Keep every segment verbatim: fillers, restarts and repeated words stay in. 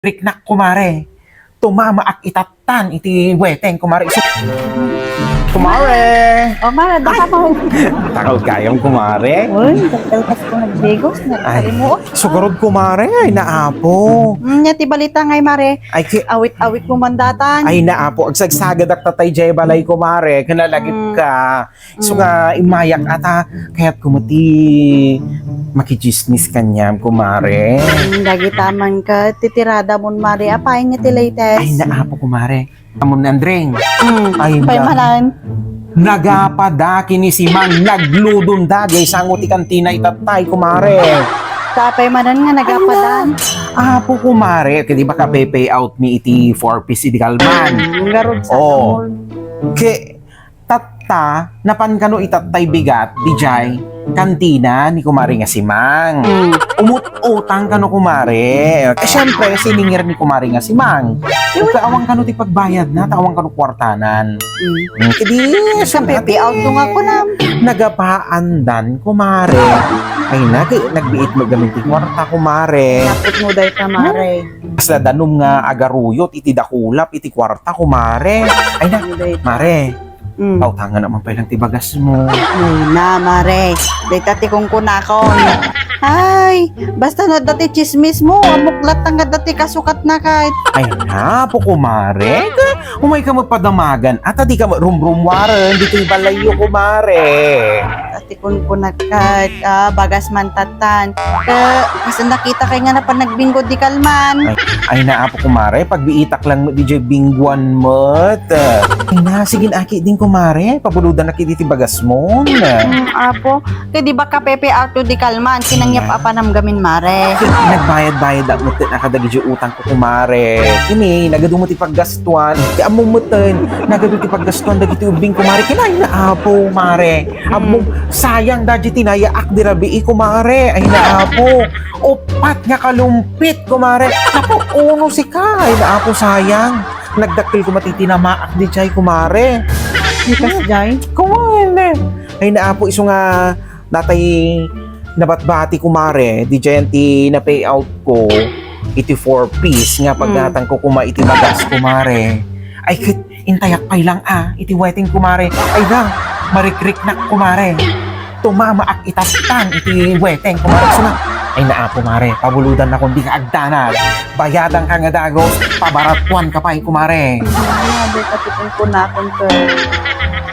Marikrik nak, kumare. Tumamaak itattan iti weteng, kumare. Isu-, kumare! O, mare, daka mo. Takal kayam, kumare. Uy, kalkalpas ko nagdigos, Ay, nagkalimuot. Sugarod, kumare. Ay, naapo. Hmm, nya ti balita ngay, mare. Ay, ki- Awit-awit mo man datan. Ay, naapo. Agsagsagadakta tay jay balay, kumare. Kanalagip Mm. ka. So nga, imayak ata, kayat ko ti makichismis kaniam, kumare. Hmm, dagita man ka, titirada mon, mare. Apay nga ti latest? Ay, naapo, kumare. Amon ni Andreng. Hmm, Ay, pay na- manan. Nagapada kini si Mang, nagludon da, jay sango ti kantina itattay, kumare. Tapay manan nga nagapadan. Apo, kumare, kadi baka pay out mi iti four Ps idi kalman. Hmm, garod sa Oh. kamol. Ke, tatta, napan kano itattay bigat, dijay, kantina ni kumare nga si Mang. Hmm. Umut-utang kano, kumare. Eh, siyempre, siningir ni kumare nga si Mang. Kaya awan kano ti pagbayad na, ta awan kano kwartanan. Hmm. Hmm, kadi, Sa pay out ko nga kunam. Nagapaandan, kumare. Ay, nag nagbiit mo gamin ti kwarta, kumare. Tapos mo day ka, mare. Basta danum nga agaruyot iti dakulap iti kwarta, kumare. Ay na, Day. mare. Hmm. Pautangan naman pay lang ti bagas mo. Ay na, mare. Dayta ti kunkunakon. Ay, basta no dati chismis mo, amuklat nga dati kasukat na kahit. Ay na, apo, kumare. Ka, umay ka magpadamagan. Ata di ka rumrumwaren dito'y balayyo, kumare. Dati kunkunak kahit, ah, bagas man tatan. Ka, basta nakita kay nga napan nagbinggo di kalman. Ay, ay na, apo, kumare. Pagbiitak lang mo, di jay bingguan mo. Ay na, sige, aki din, kumare. Pabuludan na kiti ti bagas mo. Hmm, apo, kay di ba ka pay out di kalman, kinangyap apanam gamin, mare. Nagbayad-bayad ak met a kadagiti utang ko, kumare. Kini, nagadu mo ti paggastuan. Ti ammom meten, nagadu ti paggastuan dagiti ubbing, kumare. Kinay na, apo, mare. Ammom, sayang dagiti nayaak di rabii, kumare. Ay na, apo. Upat nga kalumpit, kumare. Apo, uno sika. Ay na, apo, sayang. Nagdakkel koma ti tinamaak di jay, kumare. Ikas jay? Kumare. Ay na, apo, isu nga natay nabatbati, kumare. Di jay ti na-pay out ko iti four Ps nga paggatang ko koma iti bagas, kumare. Ay, ket, intayak pay lang, ah, iti weteng, kumare. Ay, da, marikrik nak, kumare. Tumamaak itattan iti weteng, kumare. Suna, ay, naapo, mare. Pabuludan na kung di ka agdanag. Bayadan ka nga dagos, pabaratuan ka pay, kumare. Ay, dayta ti kunkunakon ka.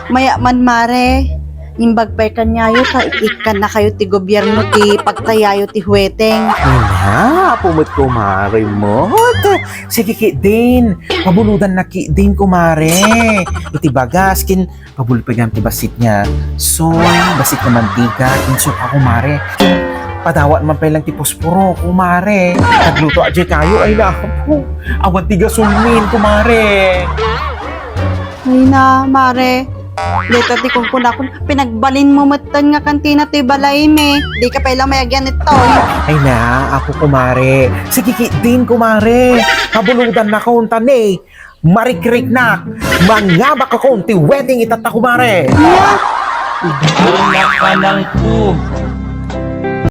Maya man, mare. Imbag pay kaniayo, ta ikkan na kayo ti gobierno ti pagtayayo ti huweteng. Ay na, apo met, kumare, met. Sige, ki din. Pabuludan na, ki din, kumare. Iti bagas, kin, pabulpegan ti bassit nga soy, bassit nga mantika, kin suka, kumare. Kin, padawat man pay lang ti posporo, kumare. Nagluto a jay kayo, ay, naku. Awan ti gasolin, kumare. Ay na, mare. Dayta ti kunkunakon, pinagbalin mo metten nga kantina ti balay mi. Di ka pay lang mayagyan ito. Ay na, apo, kumare. Sige, ki din, kumare. Pabuludan na ko, unta ni. Marikrik na. Mangabak ako, ti wedding itatta, kumare. Anak ka ng pu.